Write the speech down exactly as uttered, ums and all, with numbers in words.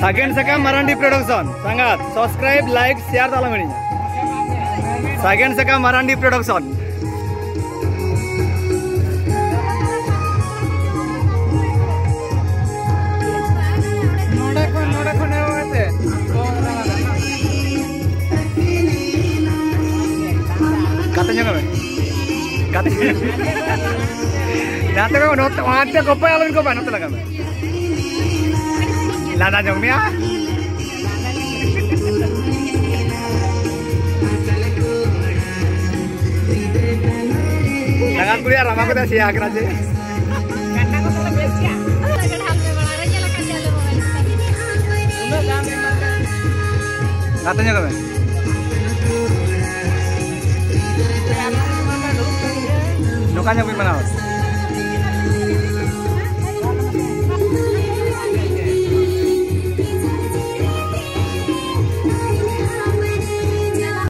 ᱥᱟᱜᱮᱱ ᱥᱟᱠᱟᱢ ᱢᱟᱨᱟᱱᱰᱤ ᱯᱨᱚᱰᱟᱠᱥᱚᱱ ᱥᱟᱸᱜᱟᱛ, ᱥᱟᱵᱥᱠᱨᱟᱭᱤᱵ, ᱞᱟᱭᱤᱠ, ᱥᱮᱭᱟᱨ ᱫᱚ ᱟᱞᱚᱢ ᱦᱤᱲᱤᱧᱟ᱾ ᱥᱟᱜᱮᱱ ᱥᱟᱠᱟᱢ ᱢᱟᱨᱟᱱᱰᱤ ᱯᱨᱚᱰᱟᱠᱥᱚᱱ᱾ ᱱᱚᱰᱮ ᱠᱷᱚᱱ, ᱱᱚᱰᱮ ᱠᱷᱚᱱ ᱮᱦᱚᱵ ᱠᱟᱛᱮ᱾ ᱠᱟᱛᱮ ᱧᱚᱜ ᱢᱮ᱾ ᱠᱟᱛᱮ᱾ ᱱᱟᱛᱮ ᱠᱷᱚᱱ ᱱᱚᱛᱮ, ᱚᱱᱛᱮ ᱠᱚᱯᱟᱭ ᱟᱞᱚᱢ ᱠᱚᱯᱟᱭ, ᱱᱚᱛᱮ ᱞᱟᱜᱟᱣ ᱢᱮ᱾ ᱞᱟᱸᱫᱟ ᱡᱚᱝ ᱢᱮᱭᱟ᱾ ᱞᱟᱸᱫᱟ ᱠᱩᱲᱤᱭᱟᱜ ᱨᱟᱢᱟ ᱠᱚᱫᱚ ᱥᱮᱭᱟ ᱟᱠᱟᱱᱟ ᱡᱮ᱾ ᱜᱟᱰᱟ ᱠᱚ ᱛᱟᱞᱮ ᱵᱮᱥ ᱜᱮᱭᱟ᱾ ᱜᱟᱰᱟ ᱦᱟᱞ ᱢᱮ ᱢᱟᱲᱟᱝ ᱨᱮ ᱧᱮᱞ ᱟᱠᱟᱫ ᱜᱮᱭᱟ ᱞᱮ ᱢᱟᱲᱟᱝ᱾ ᱩᱱᱟᱹᱜ ᱫᱟᱢ ᱮᱢ ᱠᱟᱛᱮ᱾ ᱜᱟᱛᱮ ᱧᱚᱜ ᱢᱮ᱾ ᱱᱚᱝᱠᱟ ᱧᱚᱜ ᱵᱤᱱ ᱢᱟᱱᱟᱣᱟ᱾